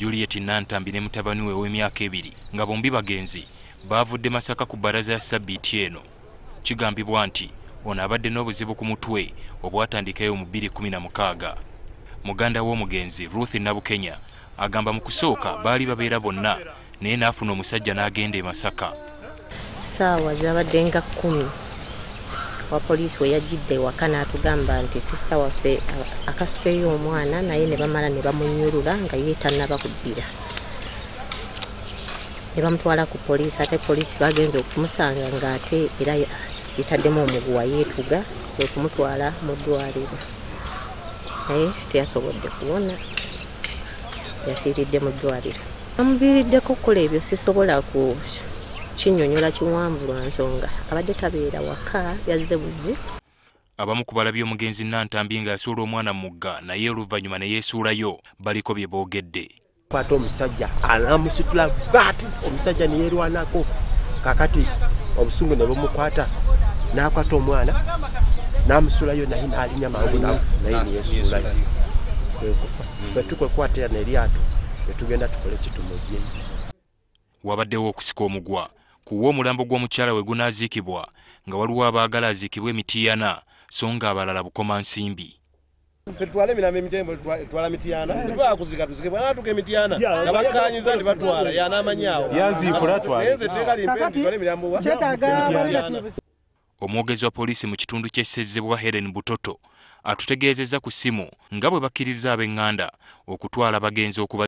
Juliet Nantambi ne mutabani we ow'emyaka 2 nga bombi bagenzi baavudde Masaka ku bbalaza ya Ssabbiiti eno. Kigambibwa nti ono abadde n'obuzibu ku mutwe obwatandikayo mu 2016. Muganda w'omugenzi Ruth Nabukenya agamba mu kusooka baali babeera bonna naye n'afuna omusajja n'agenda e Masaka. Ssaawa zaabadde nga 10 wa poliisi we yajjidde ewaka n'atugamba nti sisita waffe akasuseeyo omwana naye ne bamala ne bamunyulula nga ye tannaba kubbira. Ne bamutwala ku poliisi, ate poliisi bagenze okumusanga ng'ate era yetaddemu omuguwa yeetuga kwe kumutwala mu ddwaliro. Naye teyasobodde kuwona, yafiiridde mu ddwaliro. Bamuviiriddeko okukola ebyo sisobola ku kinnyonnyola kiwanvu lwa nsonga abadde tabeera waka, yazze buzi. Abamu ku balabye omugenzi Nantambi ng'asuula omwana mu mugga naye oluvannyuma ne yeesuulayo baliko bye boogedde. Kwata omusajja anamusitula baati, omusajja ne yeerwanako, kakati obusungu ne bumukwata n'akwata omwana n'amusuulayo naye n'alinnya mangu naye ne yeesuulayo kwe kufa. Ffe tukwekwatira n'eryato ne tugenda tukole kitumugyeyo. Wabaddewo okusika omugwa kuwa omulambo gw'omukyala we gunaaziikibwa nga waliwo abaagala aziikibwe emitiyana so nga abalala bukoma nsimbi. Ffe tutwale emirambo emitembo tutwala mitiyana, tebakuzika tuzike bw'anaatuuka emitiyana nga bakkaanyiza nti batwala y'anaamanya awo. Naye nze etteeka limpe nti tutwale emirambo wa Omwogezi wa poliisi mu kitundu ky'e Ssezibwa Helen Butoto atutegeezezza ku ssimu nga bwe bakkiriza ab'eŋŋanda okutwala bagenzi okuba